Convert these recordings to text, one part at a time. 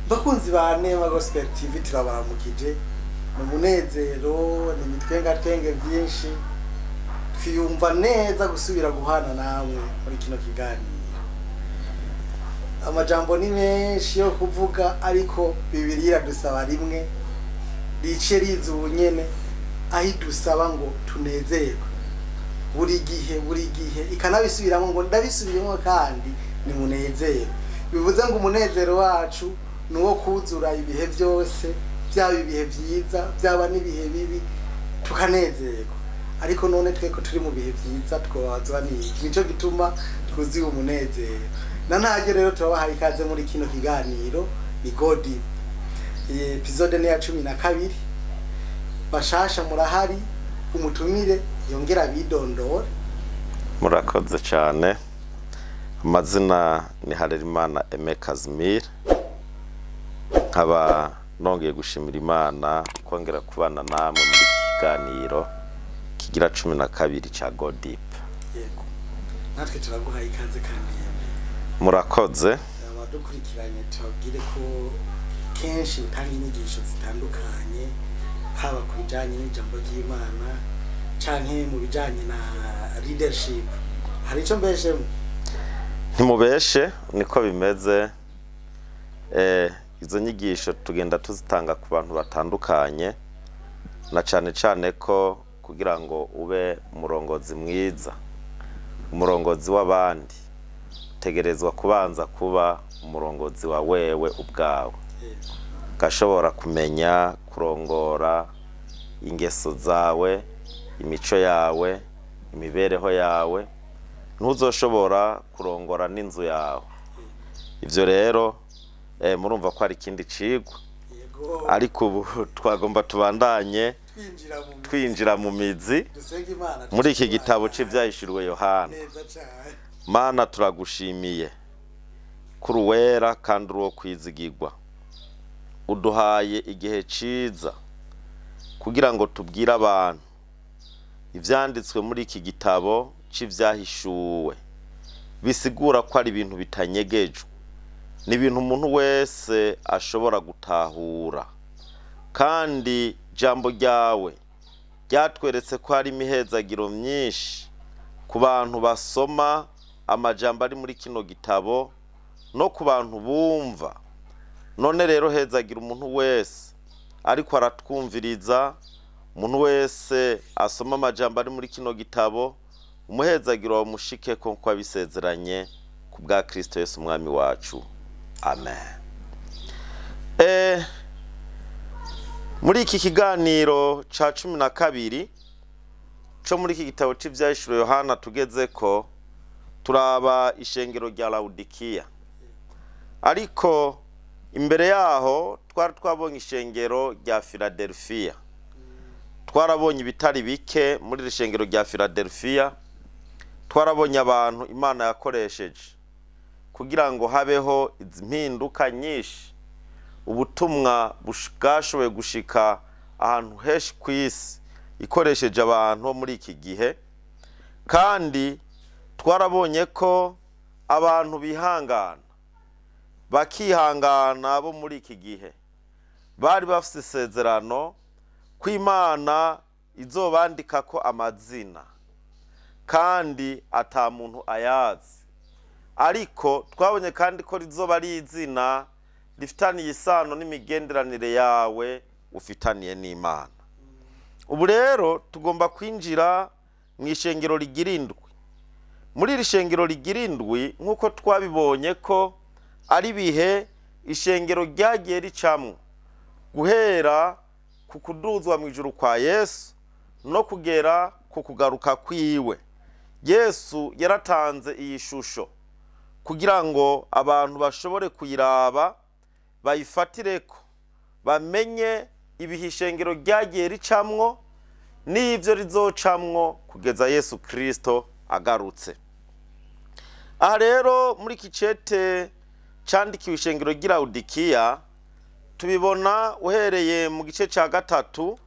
Bakunzi ba Nema Gospel TV, turabaramukije. Ni umunezero, ni imitwengatwenge byinshi, twiyumva neza gusubira guhana namwe muri kino kiganiro. Amajambo ni menshi yo kuvuga, ariko Bibiliya iradusaba rimwe rice riza ubunyene, aho idusaba ngo tunezerwe buri gihe, buri gihe, ikanabisubiramo ngo ndabisubiyemo kandi ni munezero. Bivuze ngo umunezero wacu ni uwo kuzura ibihe byose, byaba ibihe byiza, byaba n'ibihe bibi, tukanezerwa. Ariko none twe ko turi mu bihe byiza, twabazwa n'iki? Nico gituma twuzuye umunezero na ntaryo. Rero turabahaye ikaze muri kino kiganiro, ni Go Deep. Iyi episode ni ya 12. Bashasha murahari, umutumire yongera bidondora. Murakoze cyane. Amazina ni Harerimana Aime Casimir, nkaba nongeye gushimira Imana kongera kubana namwe muri iki kiganiro kigira 12 cya Go Deep. Yego, natwe turaguhaye ikaze kandi yemeye. Murakoze. Abadukurikiranye tubabwire ko kenshi utanga inyigisho zitandukanye, haba ku bijyanye n'ijambo ry'Imana canke mu bijyanye na leadership. Hari icyo mbeshemo? Ntimubeshe, niko bimeze. Izo nyigisho tugenda tuzitanga ku bantu batandukanye, na cyane cyane ko kugira ngo ube umurongozi mwiza, umurongozi w'abandi, utegerezwa kubanza kuba umurongozi wa wewe ubwawe, ugashobora kumenya kurongora ingeso zawe, imico yawe, imibereho yawe. Ntuzoshobora kurongora n'inzu yawe. Ibyo rero murumva ko hari ikindi cigwa, ariko ubu twagomba tubandanye twinjira mu twinjira mu mizi dusenga Imana muri iki gitabo c'Ivyahishuriwe Yohana. Neza cyane. Mana, turagushimiye kuri uwera kandi uri uwo kwizigirwa. Uduhaye igihe ciza kugira ngo tubwire abantu ivyanditswe muri iki gitabo c'Ivyahishuwe, bisigura ko ari ibintu bitanyegejwe, ni ibintu umuntu wese ashobora gutahura. Kandi jambo ryawe ryatweretse ko hari imihezagiro myinshi ku bantu basoma amajambo ari muri kino gitabo no ku bantu bumva. None rero hezagira umuntu wese ariko aratwumviriza, umuntu wese asoma amajambo ari muri kino gitabo, umuhezagiro wamushike ko nkuko wabisezeranye ku bwa Kristo Yesu Umwami wacu, amen. Muri iki kiganiro ca 12 co muri iki gitabo c'Ivyahishuriwe Yohana tugeze ko turaba ishengero rya Lawudikiya, ariko imbere yaho twari twabonye ishengero rya Filadelfiya. Twarabonye ibitari bike muri iri shengero rya Filadelfiya. Twarabonye abantu Imana yakoresheje kugira ngo habeho impinduka nyinshi, ubutumwa bwashoboye gushika ahantu henshi ku isi ikoresheje abantu bo muri iki gihe. Kandi twarabonye ko abantu bihangana, bakihangana bo muri iki gihe bari bafite isezerano ko Imana izobandika ko amazina kandi ata muntu ayazi. Ariko twabonye kandi ko rizoba ari izina rifitaniye isano n'imigenderanire yawe ufitaniye n'Imana. Ubu rero tugomba kwinjira mu ishengero rigira indwi. Muri iri shengero rigira indwi, nk'uko twabibonye ko ari ibihe ishengero ryagiye ricamwo guhera ku kuduzwa mu ijuru kwa Yesu no kugera ku kugaruka kwiwe, Yesu yaratanze iyi shusho kugira ngo abantu bashobore kuyiraba, bayifatireko, bamenye ibihe ishengero ryagiye ricamwo n'ibyo rizocamwo kugeza Yesu Kristo agarutse. Aha rero muri iki cete candikiwe ishengero ry'Irawudikiya, tubibona uhereye mu gice cya gatatu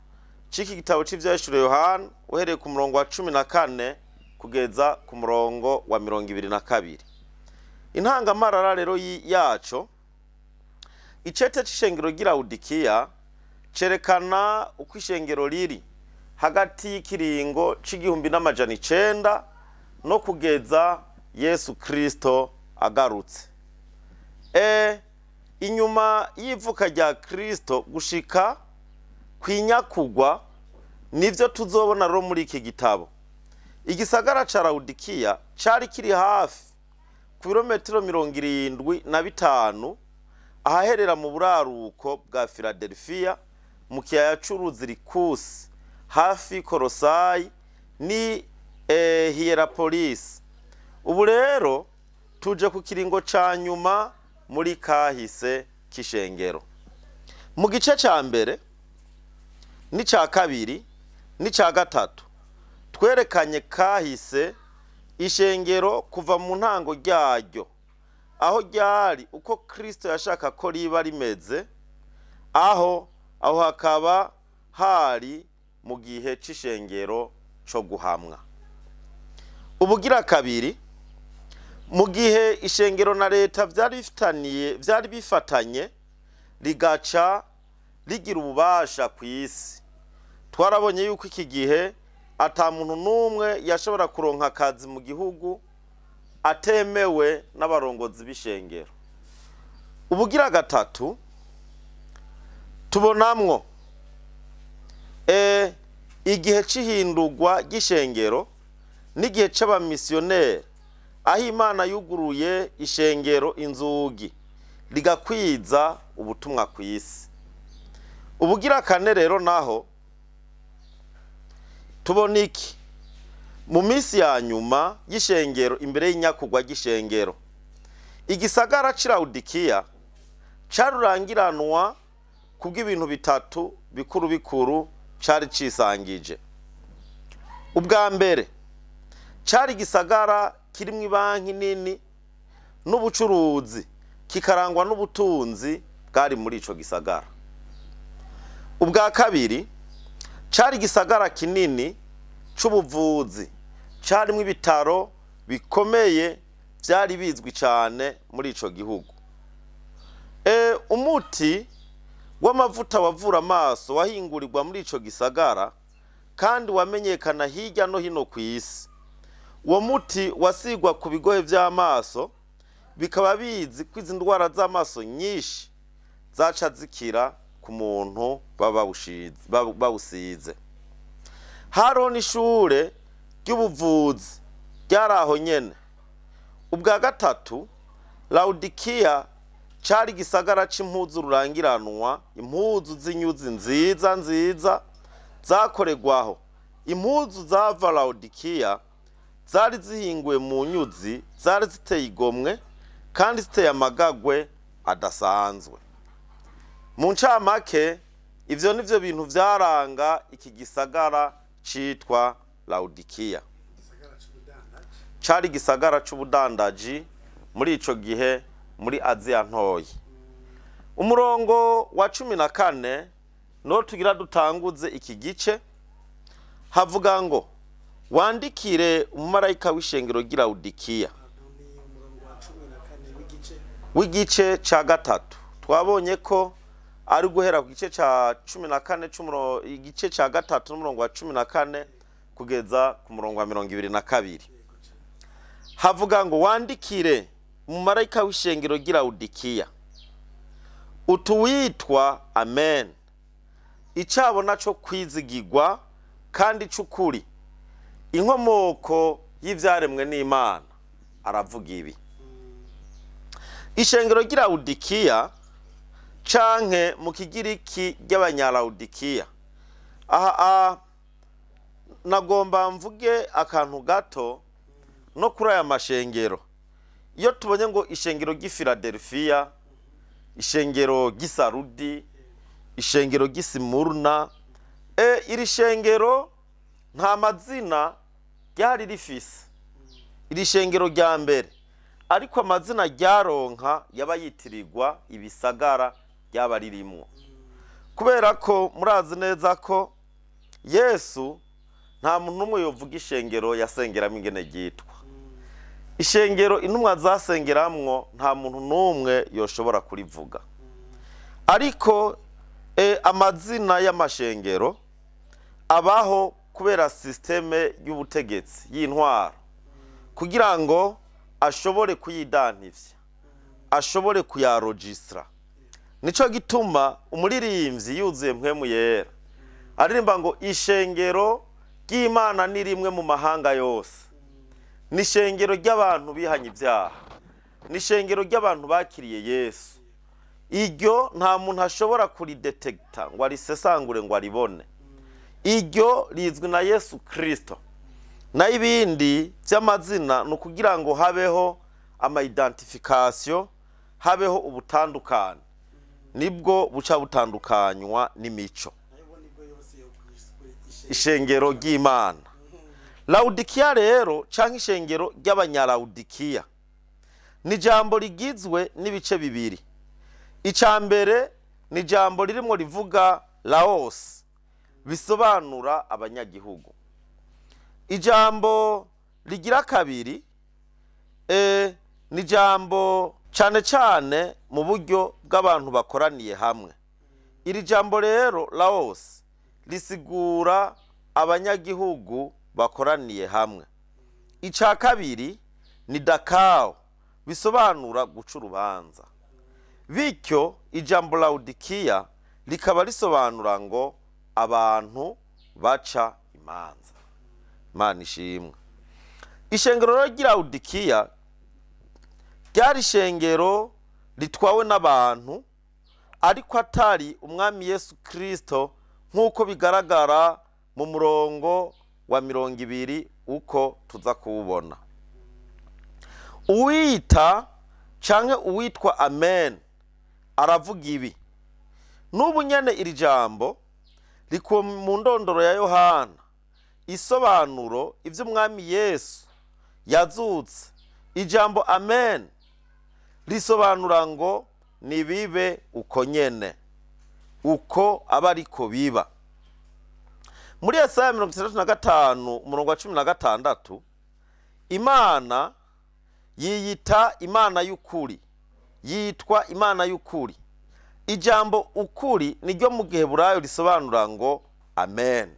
c'iki gitabo c'Ivyahishuriwe Yohana, uhereye ku murongo wa 14 kugeza ku murongo wa 22. Intangamarara rero yaco Icete c'ishengero ry'Ilawudikiya cerekana uko ishengero riri hagati y'ikiringo c'1900 no kugeza Yesu Kristo agarutse. Inyuma y'ivuka rya Kristo gushika kwinyakugwa nivyo tuzobona rero muri iki gitabo. Igisagara ca Lawudikiya cari kiri hafi ku birometero 75 ahaherera mu buraruko bwa Philadelphia mu kiyaya c'uruzi Rikusi hafi Kolosayi ni Hierapolis. Ubu rero tuje ku kiringo ca nyuma muri kahise k'ishengero. Mu gice ca mbere n'ica kabiri n'ica gatatu twerekanye kahise ishengero kuva mu ntango ryaryo, aho ryari uko Kristo yashaka ko riba rimeze, aho hakaba hari mu gihe c'ishengero co guhamwa. Ubugira kabiri, mu gihe ishengero na leta vyari bifatanye rigaca rigira ububasha ku isi. Twarabonye yuko iki gihe ata muntu n'umwe yashobora kuronka akazi mu gihugu atemewe n'abarongozi b'ishengero. Ubugira gatatu, tubonamwo igihe c'ihindurwa ry'ishengero n'igihe c'abamisiyoneri, aho Imana yuguruye ishengero inzugi rigakwiza ubutumwa ku isi. Ubugira kane rero naho tubona iki mu minsi ya nyuma y'ishengero imbere y'inyakugwa ry'ishengero. Igisagara c'Ilawudikiya carurangiranwa kubw'ibintu bitatu bikuru bikuru cari cisangije. Ubwa mbere, cari igisagara kirimwo ibanki nini n'ubucuruzi, kikarangwa n'ubutunzi bwari muri ico gisagara. Ubwa kabiri, cari igisagara kinini c'ubuvuzi, carimwo ibitaro bikomeye vyari bizwi cane muri ico gihugu. Umuti w'amavuta wavura amaso wahingurirwa muri ico gisagara kandi wamenyekana hirya no hino ku isi. Uwo muti wasigwa ku bigohe vy'amaso, bikaba bizi ko izi ndwara z'amaso nyinshi zaca zikira ku muntu bawusize. Hariho n'ishure ry'ubuvuzi ryari aho nyene. Ubwa gatatu, Lawudikiya cari igisagara c'impuzu rurangiranwa, impuzu z'inyuzi nziza nziza zakoregwaho. Impuzu zava Lawudikiya zari zihinguwe mu nyuzi, zari ziteye igomwe kandi ziteye amagagwe adasanzwe. Mu ncamake, ivyo nivyo bintu vyaranga iki gisagara citwa Lawudikiya. Cari igisagara c'ubudandaji muri ico gihe muri Aziya ntoyi. Umurongo wa 14 no tugira dutanguze iki gice, havuga ngo wandikire umumarayika w'ishengero ry'Ilawudikiya w'igice ca gatatu. Twabonye ko ari guhera ku gice ca 14 igice ca gatatu n'umurongo wa 14 kugeza ku murongo wa 22. Havuga ngo wandikire umumarayika w'ishengero ry'Ilawudikiya utuwitwa Amen, icabona co kwizigirwa kandi c'ukuri, inkomoko y'ivyaremwe n'Imana, aravuga ibi. Ishengero ry'Ilawudikiya canke mu Kigiriki ry'Abanyalawudikiya. Aha nagomba mvuge akantu gato no kuri aya mashengero. Iyo tubonye ngo ishengero ry'i Philadelphia, ishengero ry'i Sarudi, ishengero ry'i Simuruna, iri shengero nta mazina ryari rifise. Iri shengero rya mbere, ariko amazina ryaronka yaba yitirirwa ibisagara ryaba ririmwo. Kubera ko murazi neza ko Yesu nta muntu n'umwe yovuga ishengero yasengeramo ingene ryitwa. Ishengero intumwa zasengeramwo nta muntu n'umwe yoshobora kurivuga. Ariko amazina y'amashengero abaho kubera système y'ubutegetsi y'intwaro, kugira ngo ashobore kuyidantivya, ashobore kuyarogistra. Nico gituma umuririmbyi yuzuye Mpwemu Yera aririmba ngo ishengero ry'Imana ni rimwe mu mahanga yose, ni ishengero ry'abantu bihanye ibyaha, ni ishengero ry'abantu bakiriye Yesu. Iryo nta muntu ashobora kuridetekta ngo arisesangure ngo aribone, iryo rizwi na Yesu Kristo. Nayo ibindi by'amazina ni ukugira ngo habeho ama identification, habeho ubutandukane, nibwo buca butandukanywa n'imico. Nayo nibwo yose yo kwishengero Ishengero ry'Imana Lawudikiya rero, canke ishengero ry'Abanyalawudikiya, ni ijambo rigizwe n'ibice bibiri. Ica mbere ni ijambo ririmo rivuga laos, bisobanura abanyagihugu. Ijambo rigira kabiri ni ijambo cane cane mu buryo bw'abantu bakoraniye hamwe. Iri jambo rero laos risigura abanyagihugu bakoraniye hamwe. Ica kabiri ni dakao, bisobanura guca urubanza. Bityo ijambo Lawudikiya rikaba risobanura ngo abantu baca imanza. Imana ishimwe. Ishengero rero ry'i Lawudikiya ryari ishengero ritwawe n'abantu, ariko atari umwami Yesu Kristo, nk'uko bigaragara mu murongo wa 20 uko tuza kuwubona. Uwita canke uwitwa Amen aravuga ibi. N'ubu nyene iri jambo rikuwe mu ndondoro ya Yohana, isobanuro ivy'umwami Yesu yazutse. Ijambo amen risobanura ngo nibibe uko nyene, uko aba ariko biba. Muri Yesaya 65 umurongo wa 16, Imana yiyita Imana y'ukuri, yitwa Imana y'ukuri. Ijambo ukuri niryo mu Giheburayo risobanura ngo amen.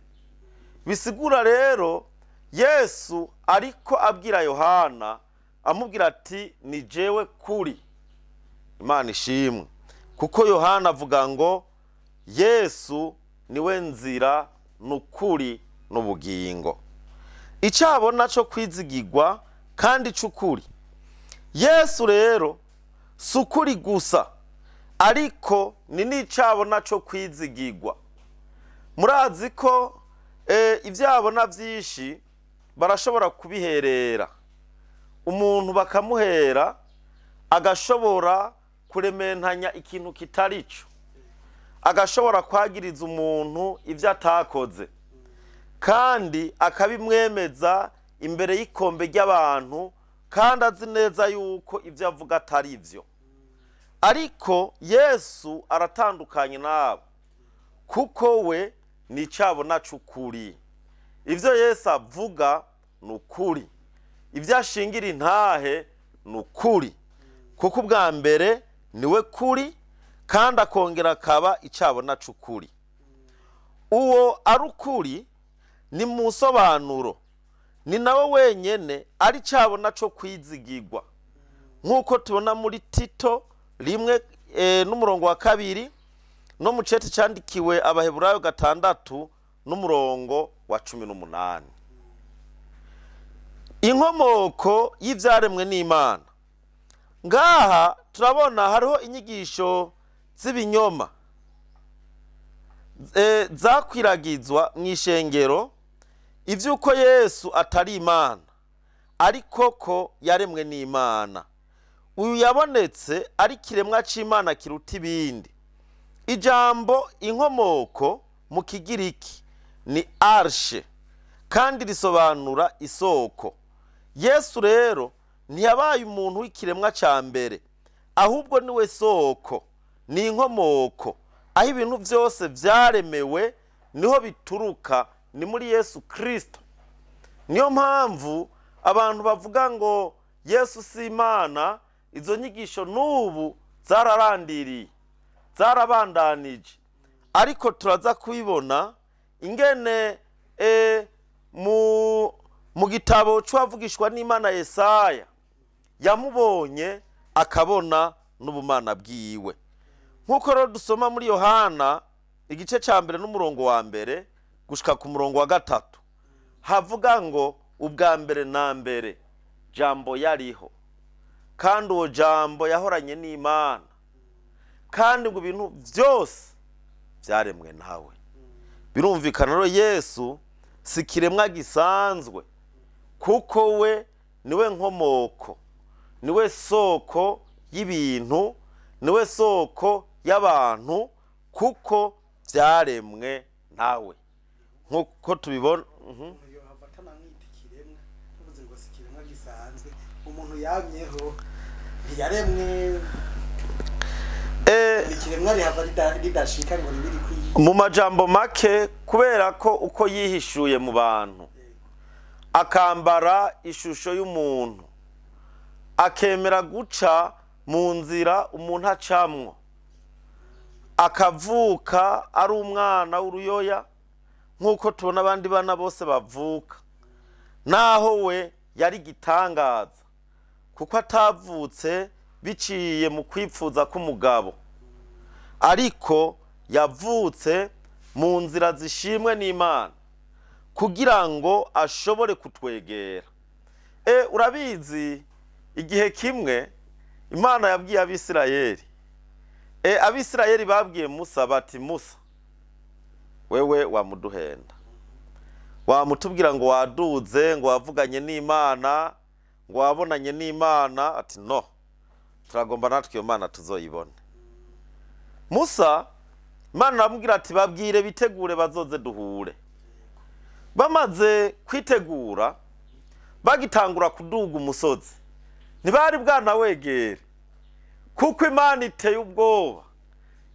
Bisigura rero Yesu ariko abwira Yohana, amubwira ati ni jewe kuri. Imana ishimwe, kuko Yohana avuga ngo Yesu niwe nzira n'ukuri n'ubugingo. Icabona co kwizigirwa kandi c'ukuri. Yesu rero si ukuri gusa, ariko ni n'icabona co kwizigirwa. Murazi ko ivyabona vyinshi barashobora kubiherera umuntu, bakamuhera agashobora kurementanya ikintu kitari cyo, agashobora kwagiriza umuntu ibyo atakoze, kandi akabimwemeza imbere y'ikombe ry'abantu, kandi azi neza yuko ibyo avuga atari byo. Ariko Yesu aratandukanye nabo, kuko we ni icabona c'ukuri. Ibyo Yesu avuga ni ukuri, ibyo ashingira intahe ni ukuri, kuko ubwa mbere niwe kuri, kandi akongera akaba icabona c'ukuri. Uwo ari ukuri ni mu nsobanuro, ni nawe wenyene ari cabona co kwizigirwa, nk'uko tubona muri Tito 1 n'umurongo wa 2, no mu cete candikiwe Abaheburayo 6 n'umurongo wa 18. Inkomoko y'ivyaremwe n'Imana. Ngaha turabona hariho inyigisho z'ibinyoma zakwiragizwa mu ishengero, ivy'uko Yesu atari Imana, ariko ko yaremwe n'Imana. Uyu yabonetse ari kiremwa c'Imana kiruta ibindi. Ijambo inkomoko mu Kigiriki ni arshe, kandi risobanura isoko. Yesu rero ntiyabaye umuntu w'ikiremwa ca mbere, ahubwo niwe soko, ni inkomoko aho ibintu byose vyaremewe, niho bituruka, ni muri Yesu Kristo. Niyo mpamvu abantu bavuga ngo Yesu si Imana, izo nyigisho n'ubu zararandiriye. zarabandanije, ariko turaza kubibona ingene mu gitabo c'uwavugishwa n'Imana Yesaya yamubonye akabona n'ubumana bwiwe. Nk'uko rero dusoma muri Yohana igice ca mbere n'umurongo wa mbere gushika ku murongo wa 3, havuga ngo ubwa mbere na mbere Jambo yariho, kandi uwo Jambo yahoranye n'Imana, kandi ngo ibintu byose byaremwe nawe. Birumvikana rero Yesu si kiremwa gisanzwe, kuko we niwe nkomoko, niwe soko y'ibintu, niwe soko y'abantu, kuko byaremwe nawe. Nkuko tubibona umuntu yamyeho ntiyaremwe, ikiremwa rihava ridashika ngo ribiri kwiye. Mu majambo make, kubera ko uko yihishuye mu bantu akambara ishusho y'umuntu, akemera guca mu nzira umuntu acamwo, akavuka ari umwana w'uruyoya nk'uko tubona abandi bana bose bavuka, naho we yari gitangaza kuko atavutse biciye mu kwipfuza k'umugabo, ariko yavutse mu nzira zishimwe n'Imana kugira ngo ashobore kutwegera. Urabizi igihe kimwe Imana yabwiye Abisirayeli, Abisirayeli babwiye Musa bati, Musa wewe wamuduhenda, wamutubwira ngo waduze, ngo wavuganye n'Imana, ngo wabonanye n'Imana. Ati no, turagomba natwe iyo Mana tuzoyibone. Musa, Imana aramubwira ati babwire bitegure bazoze duhure. Bamaze kwitegura bagitangura kuduga umusozi, ntibari bwanawegere, kuko Imana iteye ubwoba.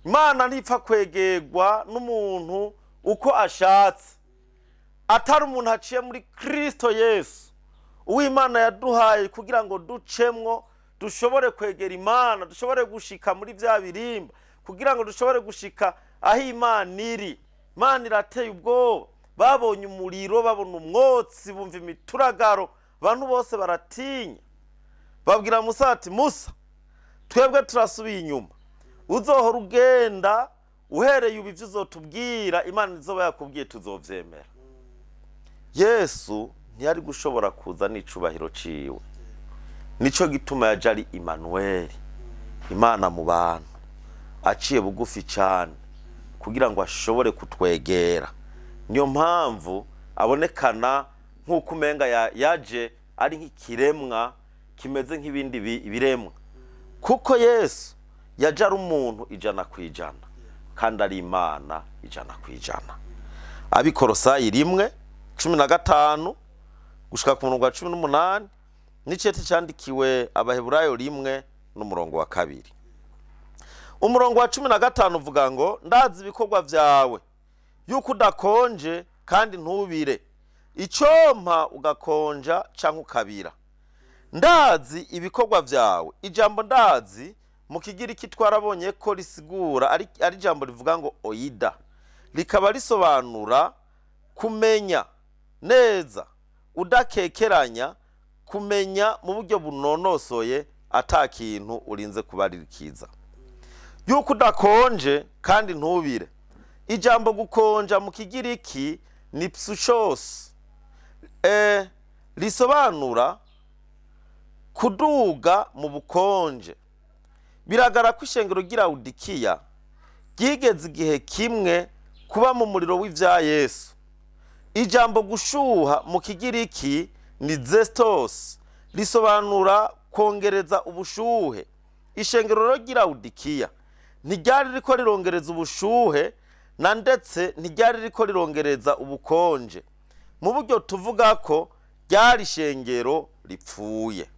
Imana ntipfa kwegerwa n'umuntu uko ashatse, atari umuntu aciye muri Kristo Yesu, uw'Imana yaduhaye kugira ngo ducemwo dushobore kwegera Imana, dushobore gushika muri bya birimba, kugira ngo dushobore gushika aho Imana iri. Imana irateye ubwoba. Babonye umuriro, babona umwotsi, bumva imituragaro, abantu bose baratinya. Babwira Musa ati, Musa twebwe turasubiye inyuma, uzohora ugenda uhereye ubu ivyo uzotubwira Imana izoba yakubwiye tuzovyemera. Yesu ntiyari gushobora kuza n'icubahiro ciwe, nico gituma yaje ari Immanuel, Imana mu bantu, aciye bugufi cyane kugira ngo ashobore kutwegera. Niyo mpamvu abonekana nk'uko umenga yaje ari nk'ikiremwa kimeze nk'ibindi biremwa, kuko Yesu yaje ari umuntu 100% kandi ari Imana 100%. Abikorosayi 1:15 gushika ku murongo wa 18, n'icete cyandikiwe Abaheburayo 1 n'umurongo wa 2. Umurongo wa 15 uvuga ngo ndazi ibikorwa vyawe, yuko udakonje kandi ntubire, icompa ugakonja canke ukabira. Ndazi ibikorwa vyawe. Ijambo ndazi mu Kigiriki twarabonye ko risigura ari ijambo rivuga ngo oida, rikaba risobanura kumenya neza udakekeranya, kumenya mu buryo bunonosoye ata kintu urinze kubaririkiza. Yuko udakonje kandi ntubire. Ijambo gukonja mu Kigiriki ni psuchos, risobanura kuduga mu bukonje. Biragara ko ishengero ry'Ilawodikiya ryigeze igihe kimwe kuba mu muriro w'ivya Yesu. Ijambo gushuha mu Kigiriki ni zestos, risobanura kongereza ubushuhe. Ishengero ry'Ilawodikiya ntiryari riko rirongereza ubushuhe, na ndetse ntiryari riko rirongereza ubukonje. Mu buryo tuvuga ko ryari ishengero ripfuye.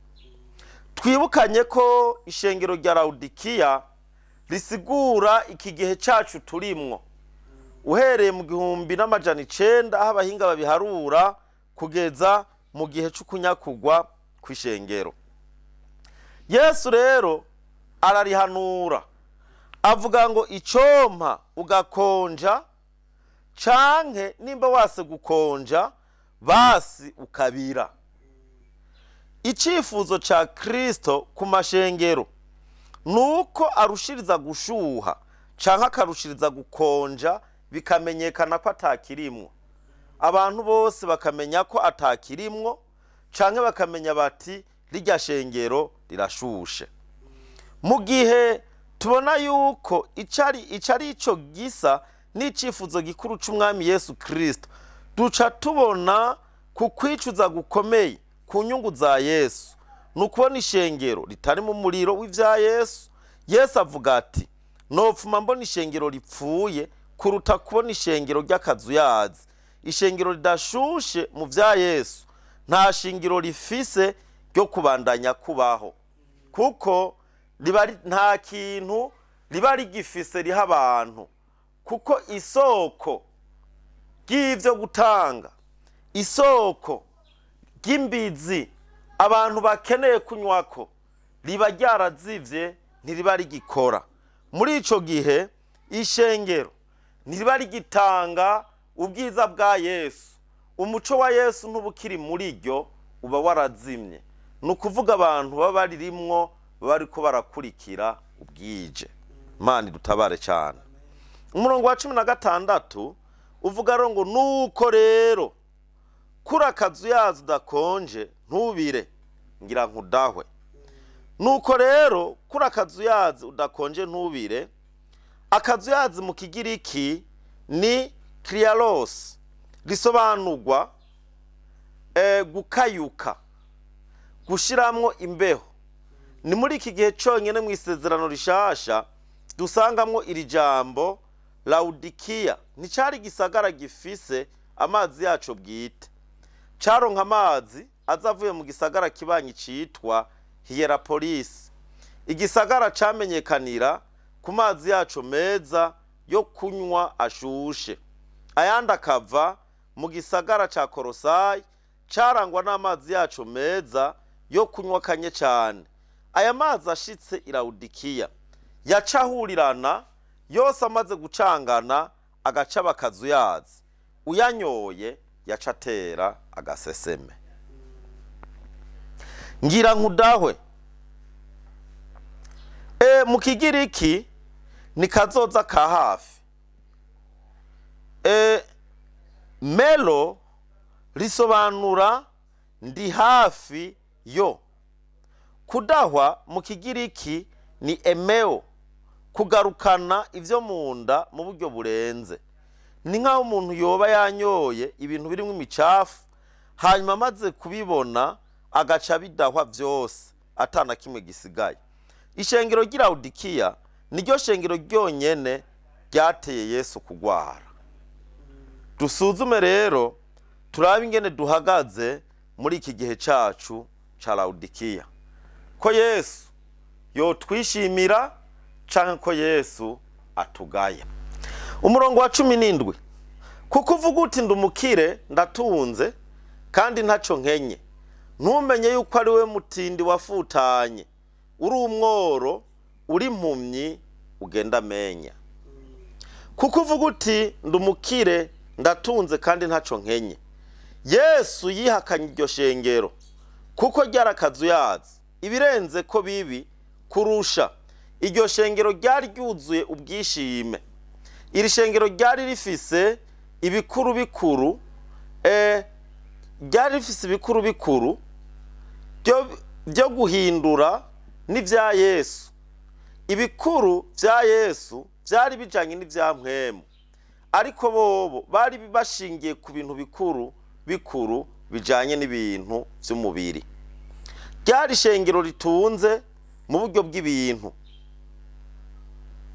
Twibukanye ko ishengero rya Lawodikiya risigura iki gihe cacu turimwo, uhereye mu 1900 aho abahinga babiharura kugeza mu gihe c'ukunyakugwa kw'ishengero. Yesu rero ararihanura Avuga ngo icompa ugakonja, canke nimba wase gukonja basi ukabira. Icifuzo ca Kristo ku mashengero nuko arushiriza gushuha canke akarushiriza gukonja, bikamenyekana ko atakirimwo, abantu bose bakamenya ko atakirimwo, canke bakamenya bati rirya shengero rirashushe. Mu gihe tubona yuko icari ico gisa n'icifuzo gikuru c'umwami Yesu Kristo, duca tubona ku kwicuza gukomeye ku nyungu za Yesu, ni ukubona ishengero ritari mu muriro w'ivya Yesu. Yesu avuga ati nopfuma mbona ishengero ripfuye kuruta kubona ishengero ry'akazuyazi. Ishengero ridashushe mu vya Yesu nta shingiro rifise ryo kubandanya kubaho, kuko riba nta kintu riba rigifise riha abantu, kuko isoko ry'ivyo gutanga, isoko ry'imbizi abantu bakeneye kunywako riba ryarazivye, ntiriba rigikora. Muri ico gihe ishengero ntiriba rigitanga ubwiza bwa Yesu, umuco wa Yesu ntubukiri muri ryo, uba warazimye. Ni ukuvuga abantu baba baririmwo bariko barakurikira ubwije. Imana idutabare cyane. Umurongo wa 16 uvuga rero ngo nuko rero kuri akazuyazi udakonje ntubire, ngira nkudahwe. Nuko rero kuri akazuyazi udakonje ntubire. Akazuyazi mu Kigiriki ni krialos, risobanurwa gukayuka, gushiramwo imbeho. Ni muri iki gihe conyene mu isezerano rishasha dusangamwo iri jambo Laodikiya. Nticari gisagara gifise amazi yaco bwite, caronka amazi azavuye mu gisagara kibanyi citwa Hierapolis, igisagara camenyekanira ku mazi yaco meza yo kunywa ashushe. Ayandi akava mu gisagara ca Korosayi, carangwa n'amazi yaco meza yo kunywa kanye cane. Aya mazi ashitse i Laodikiya yacahurirana yose, amaze gucangana agaca bakazuyazi, uyanyoye yaca atera agaseseme. Ngira nkudahwe. Mu Kigiriki ni kazoza ka hafi. Melo risobanura ndi hafi yo. Kudahwa mu Kigiriki ni emeo, kugarukana ivyo munda mu buryo burenze. Ni nkaho umuntu yoba yanyoye ibintu birimo imicafu, hanyuma amaze kubibona agaca bidahwa vyose atana kimwe gisigaye. Ishengero ry'i Laodikiya niryo shengero ryonyene ryateye Yesu kugwara. Dusuzume rero turabe ingene duhagaze muri iki gihe cacu ca Laodikiya, ko Yesu yotwishimira canke ko Yesu atugaya. Umurongo wa 17, kuko uvuga uti ndumukire ndatunze kandi ntaco nkenye, ntumenye yuko ari we mutindi wafutanye, uri umworo, uri impumyi, ugenda amenya. Kuko uvuga uti ndumukire ndatunze kandi ntaco nkenye. Yesu yihakanye iryo shengero kuko ryarakazuyazi, ibirenze ko bibi kurusha. Iryo shengero ryari ryuzuye ubwishime. Iri shengero ryari rifise ibikuru bikuru, ryari rifise ibikuru bikuru byo guhindura n'ivya Yesu. Ibikuru vya Yesu byari bijanye n'ivya mpwemu, ariko bobo bari bashingiye ku bintu bikuru bikuru bijanye n'ibintu vy'umubiri. Ryari shengero ritunze mu buryo bw'ibintu.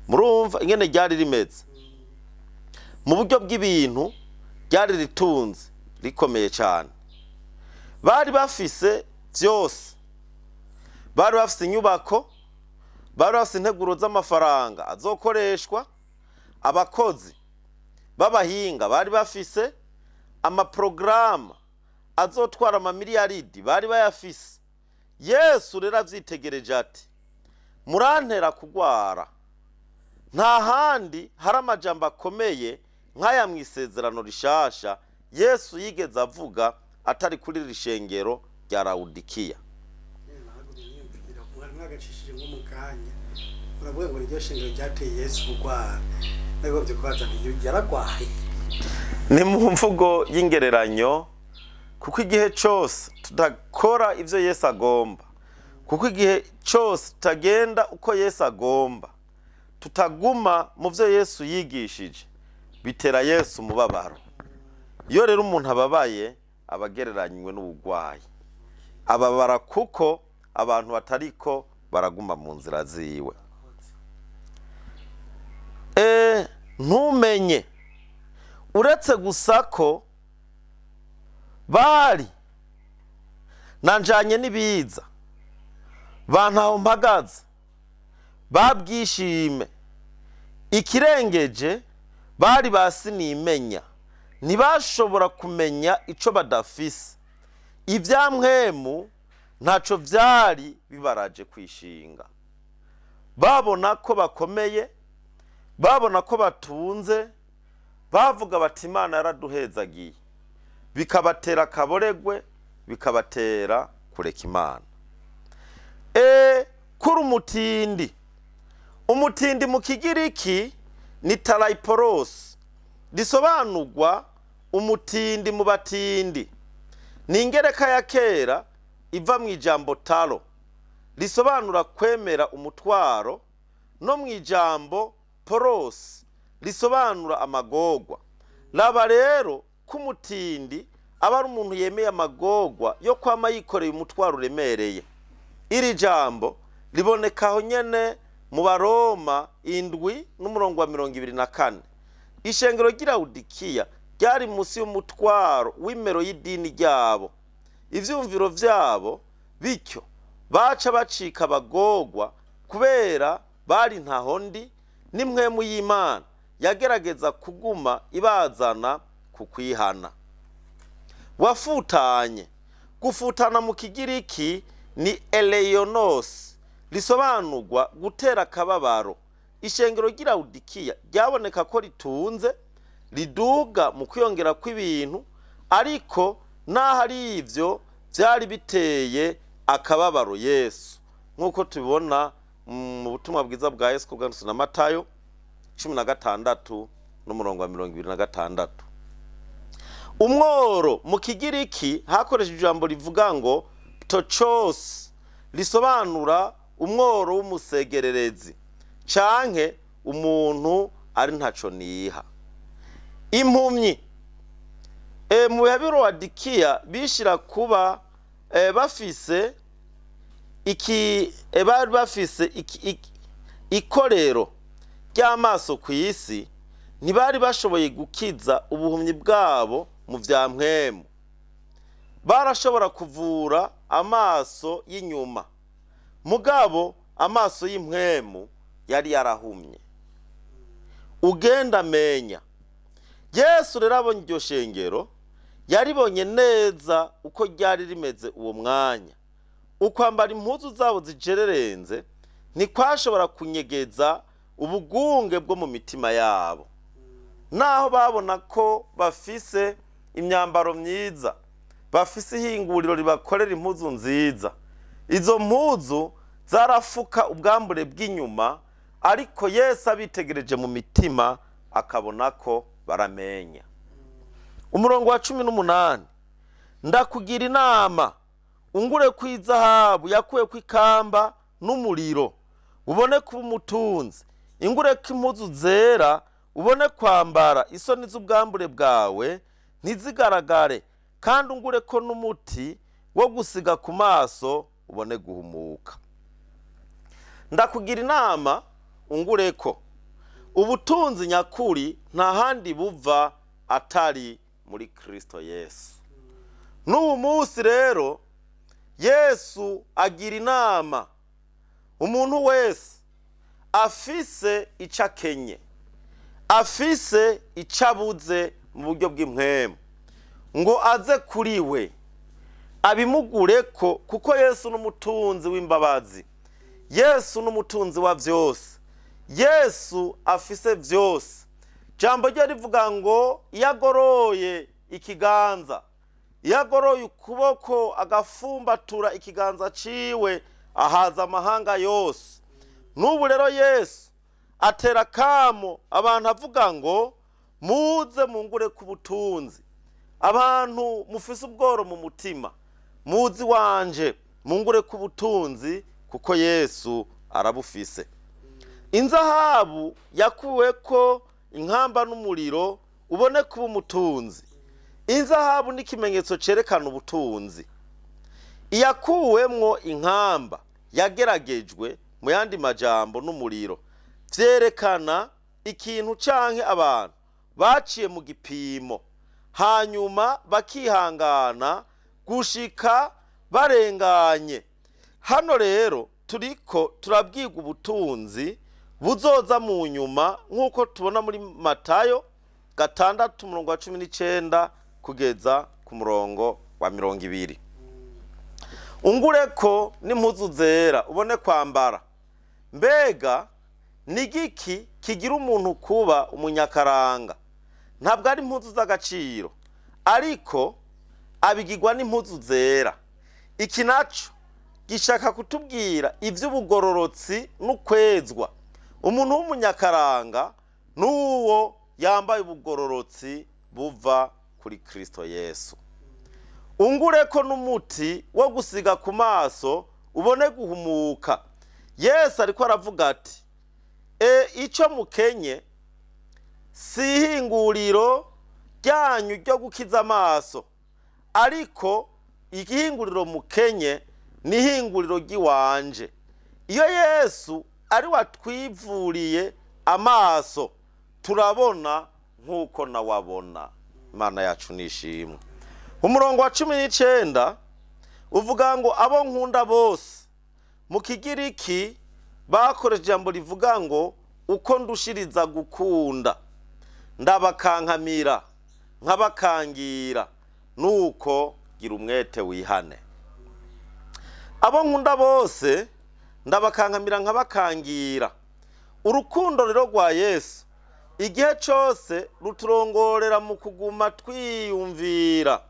Murumva ingene ryari rimeze mu buryo bw'ibintu, ryari ritunze rikomeye cyane. Bari bafise vyose, bari bafise inyubako, bari bafise integuro z'amafaranga azokoreshwa, abakozi b'abahinga bari bafise amaprograma azotwara amamiliyaridi bari bayafise. Yesu rero avyitegereje ati murantera kugwara, Nta handi hari amajambo akomeye nk'aya mu isezerano rishasha Yesu yigeze avuga atari kuri iri shengero rya Lawodikiya. Mwagacishije nko mu kanya uravuga ngo niryo shengero ryateye Yesu kurwara, nagombye kubaza nti yaragwaye? Ni mu mvugo y'ingereranyo, kuko igihe cyose tudakora ibyo Yesu agomba, kuko igihe cyose tutagenda uko Yesu agomba, tutaguma mu byo Yesu yigishije, bitera Yesu umubabaro. Iyo rero umuntu ababaye aba agereranywe n'ubugwayi, ababara kuko abantu batariko baraguma mu nzira ziwe. Ntumenye uretse gusa ko bari nanjanye n'ibiza bantaho mpagaze babwishime ikirengeje bari basinimenya, ntibashobora kumenya ico badafise, ivyamwemu ntaco vyari bibaraje kwishinga. Babona ko bakomeye, babona ko batunze, bavuga bati Imana yaraduhezagiye, bikabatera akaboregwe, bikabatera kureka Imana. Kuri umutindi, umutindi mu Kigiriki ni taraiporos, risobanurwa umutindi mu batindi. Ni ingereka ya kera iva mu ijambo taro, risobanura kwemera umutwaro, no mu ijambo poros risobanura amagorwa. Raba rero ko umutindi aba ari umuntu yemeye amagorwa yo kwama yikoreye umutwaro uremereye. Iri jambo riboneka aho nyene mu Baroma 7 n'umurongo wa 24. Ishengero ry'i Lawodikiya ryari munsi y'umutwaro w'imero y'idini ryabo, ivyumviro vyabo, bityo baca bacika abagorwa kubera bari ntaho ndi n'imwemu y'Imana yagerageza kuguma ibazana ku kwihana. Wafutanye, gufutana mu Kigiriki ni eleyonos, risobanurwa gutera akababaro. Ishengero ry'i Lawodikiya ryaboneka ko ritunze, riduga mu kwiyongera kw'ibintu, ariko naho ari ivyo vyari biteye akababaro Yesu, nk'uko tubibona mu butumwa bwiza bwa Yesu bwanditswe na Matayo 16 n'umurongo wa 26. Umworo mu Kigiriki hakoreshejwe ijambo rivuga ngo ptochos, risobanura umworo w'umusegererezi canke umuntu ari ntaco niha. Impumyi mu bihe b'i Lawodikiya bishira kuba bafise iki bari bafise ikorero ry'amaso ku isi, ntibari bashoboye gukiza ubuhumyi bwabo mu vya mpwemu. Barashobora kuvura amaso y'inyuma, mugabo amaso y'impwemu yari yarahumye. Ugenda menya. Yesu rero abonye iryo shengero, yaribonye neza uko ryari rimeze uwo mwanya. Ukwambara impuzu zabo zijererenze ntikwashobora kunyegeza ubugunge bwo mu mitima yabo. Naho babona ko bafise imyambaro myiza, bafise ihinguriro ribakorera impuzu nziza, izo mpuzu zarafuka ubwambure bw'inyuma, ariko Yesu abitegereje mu mitima akabona ko baramenya. Umurongo wa 18, ndakugira inama ungure ku izahabu yakuwe ku ikamba n'umuriro, ubone kuba umutunzi, ingure ko impuzu zera, ubone kwambara isoni z'ubwambure bwawe ntizigaragare, kandi ungure ko n'umuti wo gusiga ku maso ubone guhumuka. Ndakugira inama ungure ko ubutunzi nyakuri nta handi buva atari muri Kristo Yesu. N'ubu munsi rero Yesu agira inama umuntu wese afise ico akenye, afise ico abuze mu buryo bw'impwemu, ngo aze kuri we abimugureko, kuko Yesu n'umutunzi w'imbabazi, Yesu n'umutunzi wa vyose. Yesu afise vyose. Jambo ryo rivuga ngo iyo agoroye ikiganza, iyo agoroye ukuboko agafumbatura ikiganza ciwe, ahaza amahanga yose. N'ubu rero Yesu atera kamo abantu avuga ngo muze mungure ku butunzi. Abantu mufise ubworo mu mutima, muzi wanje mungure ku butunzi, kuko Yesu arabufise. Inzahabu yakuweko inkamba n'umuriro ubone kuba umutunzi. Inzahabu ni ikimenyetso cerekana ubutunzi. Iyakuwemwo inkamba yageragejwe mu yandi majambo n'umuriro, vyerekana ikintu canke abantu baciye mu gipimo, hanyuma bakihangana gushika barenganye. Hano rero turiko turabwirwa ubutunzi buzoza mu nyuma, nk'uko tubona muri Matayo 6:19 kugeza ku murongo wa 20. Ungureko n'impuzu zera ubone kwambara. Mbega nigiki kigira umuntu kuba umunyakaranga? Ntabwo ari impuzu z'agaciro, ariko abigirwa n'impuzu zera. Iki naco gishaka kutubwira ivy'ubugororotsi n'ukwezwa. Umuntu w'umunyakaranga n'uwo yambaye ubugororotsi buva kuri Kristo Yesu. Ungureko n'umuti wo gusiga ku maso ubone guhumuka. Yesu ariko aravuga ati ico mukenye si ihinguriro ryanyu ryo gukiza amaso, ariko igihinguriro mukenye ni ihinguriro ry'iwanje. Iyo Yesu ari watwivuriye amaso, turabona nk'uko nawabona. Imana yacu nishimwe. Umurongo wa 19 uvuga ngo abo nkunda bose. Mu Kigiriki bakoresha ijambo rivuga ngo uko ndushiriza gukunda, ndabakankamira nkabakangira, nuko gira umwete wihane. Abo nkunda bose ndabakankamira nkabakangira. Urukundo rero rwa Yesu igihe cyose ruturongorera mu kuguma twiyumvira.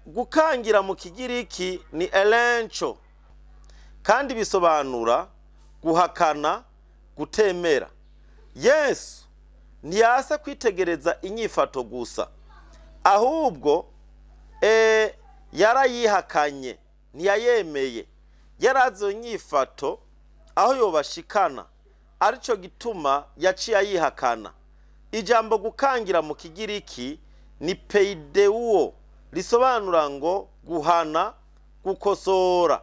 Gukangira mu Kigiriki ni elencho, kandi bisobanura guhakana, gutemera. Yesu ntiyase kwitegereza inyifato gusa, ahubwo yarayihakanye, ntiyayemeye. Yarazi inyifato aho yobashikana, arico gituma yaciye ayihakana. Ijambo gukangira mu Kigiriki ni peideuo, risobanura ngo guhana, gukosora.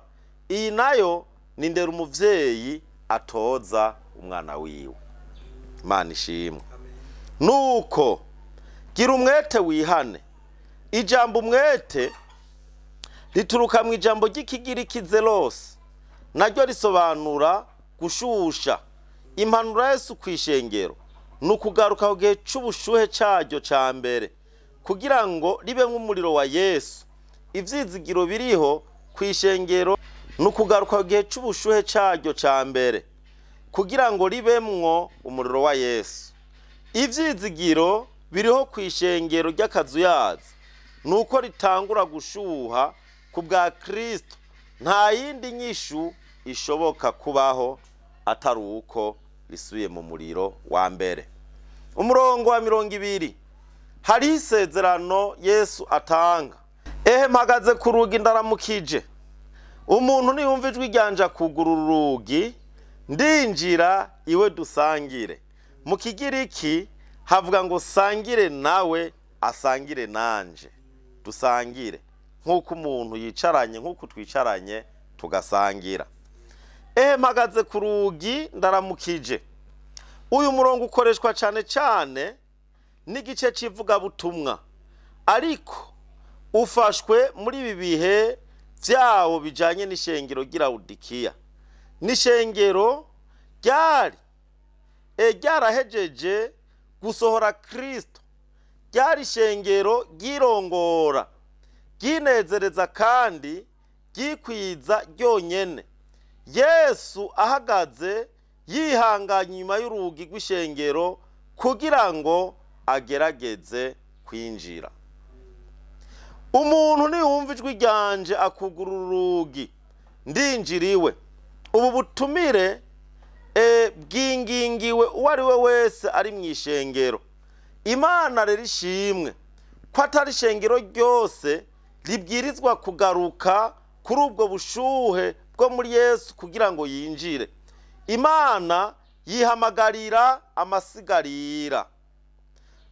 Iyi nayo ni ndera umuvyeyi atoza umwana wiwe. Imana ishimwe. Nuko gira umwete wihane. Ijambo umwete rituruka mu ijambo ry'Ikigiriki zelos, naryo risobanura gushusha. Impanuro Yesu kwishengero nukugaruka ku gihe c'ubushuhe caryo ca mbere, kugira ngo ribe nk'umuriro wa Yesu. Ivyizigiro biriho kwishengero nukugaruka ku gihe c'ubushuhe caryo ca mbere, kugira ngo ribemwo umuriro wa Yesu. Ivyizigiro biriho kwishengero ry'akazuyazi nuko ritangura gushuha ku bwa Kristo. Nta yindi nyishu ishoboka kubaho atari uko risubiye mu muriro wa mbere. Umurongo wa 20 hari isezerano Yesu atanga. Ehe, mpagaze ku rugi ndaramukije, umuntu niyumva ijwi ryanje akugurura urugi, ndinjira iwe dusangire. Mu Kigiriki havuga ngo sangire nawe asangire nanje. Dusangire nk'uko umuntu yicaranye, nk'uko twicaranye tugasangira. Ehe, mpagaze ku rugi ndaramukije. Uyu murongo ukoreshwa cyane cyane n'igice c'ivugabutumwa, ariko ufashwe muri ibi bihe vyawo bijanye n'ishengero ry'Ilawodikiya. N'ishengero ryari ryarahejeje gusohora Kristo, ryari ishengero ryirongora, ryinezereza kandi ryikwiza ryonyene. Yesu ahagaze yihanganye inyuma y'urugi rw'ishengero kugira ngo agerageze kwinjira. Umuntu niyumva ijwi ryanje akugurura urugi, ndinjiriwe. Ubu butumire bwingingiwe uwo ari we wese ari mu ishengero. Imana rero ishimwe ko atari ishengero ryose ribwirizwa kugaruka kuri ubwo bushuhe bwo muri Yesu kugira ngo yinjire. Imana yihamagarira amasigarira.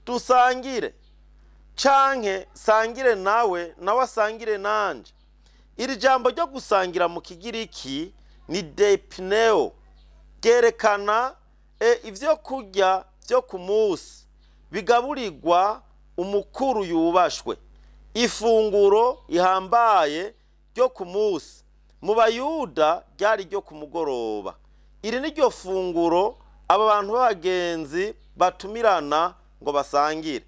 Dusangire canke sangire nawe, nawe asangire nanje. Iri jambo ryo gusangira mu Kigiriki ni deipneo, ryerekana ivyo kurya vyo ku munsi bigaburirwa umukuru yubashwe, ifunguro ihambaye ryo ku munsi mu Bayuda ryari ryo ku mugoroba. Iri ni ryo funguro aba bantu b'abagenzi batumirana ngo basangire.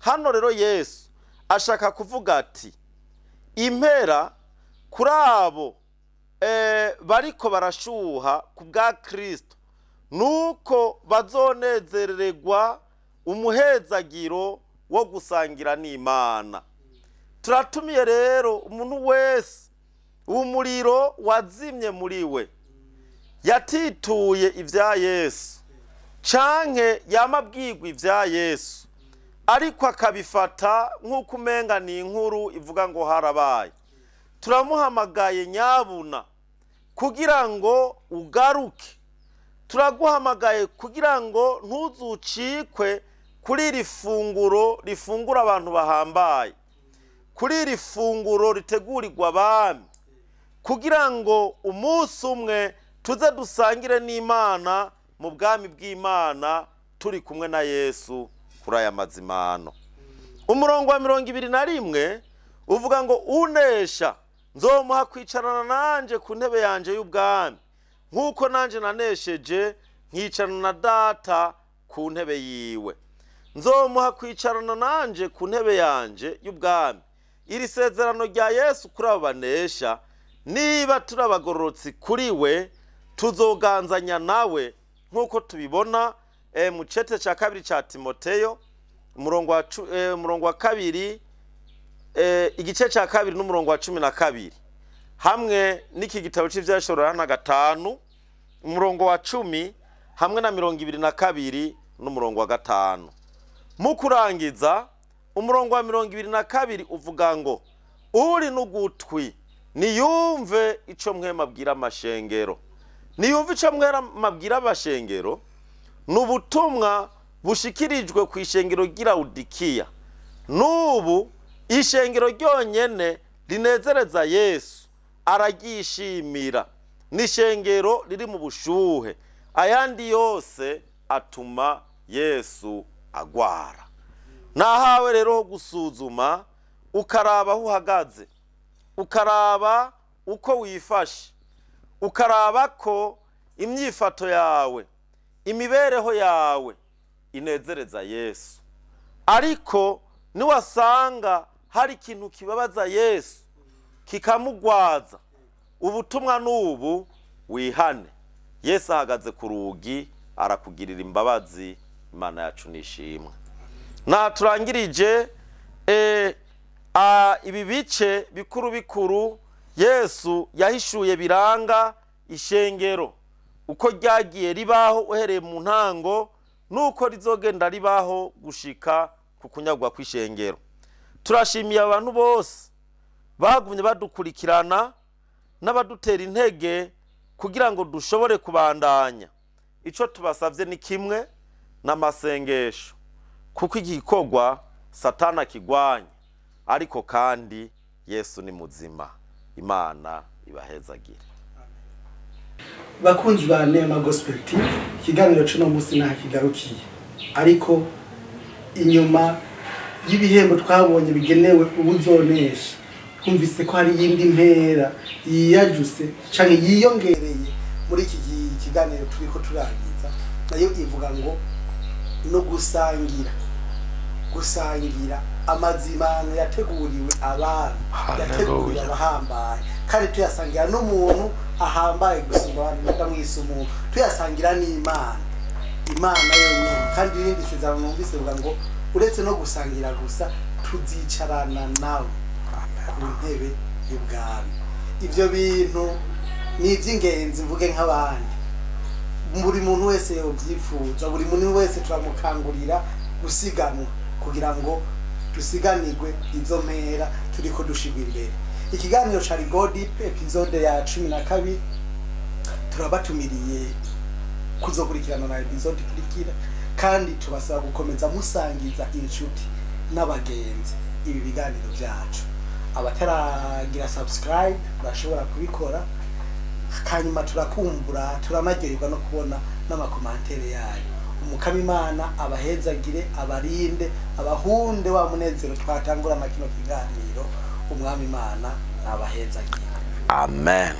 Hano rero Yesu ashaka kuvuga ati impera kuri abo bariko barashuha ku bwa Kristo nuko bazonezererwa umuhezagiro wo gusangira n'Imana. Turatumiye rero umuntu wese umuriro wazimye muri we, yatituye ibya Yesu canke yamabwirwa ibya Yesu, ariko akabifata nk'uko umenga ni inkuru ivuga ngo harabaye. Turamuhamagaye nyabuna kugira ngo ugaruke, turaguhamagaye kugira ngo ntuzucikwe kuri iri funguro rifungura abantu bahambaye, kuri iri funguro ritegurirwa abami, kugira ngo umunsi umwe tuze dusangire n'Imana mu bwami bw'Imana turi kumwe na Yesu kuri aya mazimano. Umurongo wa 21 uvuga ngo unesha nzomuha kwicarana nanje ku ntebe yanje y'ubwami, nk'uko nanje nanesheje nkicarana na Data ku ntebe yiwe. Nzomuha kwicarana nanje ku ntebe yanje y'ubwami. Iri sezerano rya Yesu kuri abo banesha, niba turi abagororotsi kuri we tuzoganzanya nawe, nk'uko tubibona mu cete cya 2 cya Timoteyo umurongo wa 2, igice cya 2 n'umurongo wa 12, hamwe n'iki gitabo cy'ivyashoro Yohana 5 umurongo wa 10 hamwe na 22 n'umurongo wa 5. Mu kurangiza umurongo wa 22 uvuga ngo uri n'ugutwi niyumve ico mwema abwira amashengero. Niyumve ico mwema abwira amashengero n'ubutumwa bushikirijwe ku ishengero ry'Ilawodikiya. N'ubu ishengero ryonyene rinezereza Yesu araryishimira, n'ishengero riri mu bushuhe, ayandi yose atuma Yesu agwara. Nahawe rero ho gusuzuma, ukaraba aho uhagaze, ukaraba uko wifashe, ukaraba ko imyifato yawe, imibereho yawe inezereza Yesu. Ariko niwasanga hari ikintu kibabaza Yesu kikamugwaza, ubutumwa n'ubu wihane. Yesu ahagaze ku rugi arakugirira imbabazi. Imana yacu nishimwe. Na turangirije ibi bice bikuru bikuru Yesu yahishuye biranga ishengero, uko ryagiye ribaho uhereye mu ntango nuko rizogenda ribaho gushika ku kunyagwa kw'ishengero. Turashimiye abantu bose bagumye badukurikirana n'abadutera intege kugira ngo dushobore kubandanya. Ico tubasavye ni kimwe n'amasengesho, kuko igikorwa Satana kigwanya, ariko kandi Yesu ni muzima. Imana ibahezagire. Bakunzi ba Neema Gospel TV, ikiganiro cy'uno munsi nta kigarukiye, ariko inyuma y'ibihembo twabonye bigenewe ubuzonesha, twumvise ko hari yindi mpera yiyajuse canke yiyongereye muri iki kiganiro turiko turangiza, nayo ivuga ngo no gusangira, gusangira amazimano yateguriwe abantu, yateguriwe abahambaye Kandi tuyasangira n'umuntu ahambaye gusumba abantu, ndamwisa umuntu, tuyasangira n'Imana, Imana yonyine. Kandi irindi sezerano numvise bivuga ngo uretse no gusangira gusa, tuzicarana nawe ku ntebe y'ubwami. Ibyo bintu ni iby'ingenzi, mvuge nk'abandi, buri muntu wese yobyifuza, buri muntu wese turamukangurira gusiganwa kugira ngo dusiganirwe izo mpera turiko dushigwa imbere. Ikiganiro cari Go Deep, episode ya 12. Turabatumiriye kuzokurikirana na episode ikurikira, kandi tubasaba gukomeza musangiza inshuti n'abagenzi ibi biganiro byacu. Abataragira subscribe bashobora kubikora. Hanyuma turakumbura, turanaryoherwa no kubona n'ama commentaires yayo. Umukama Imana abahezagire, abarinde, abahunde wa munezero twatangura na kino kiganiro. Umwami Imana abahezagire. Amen.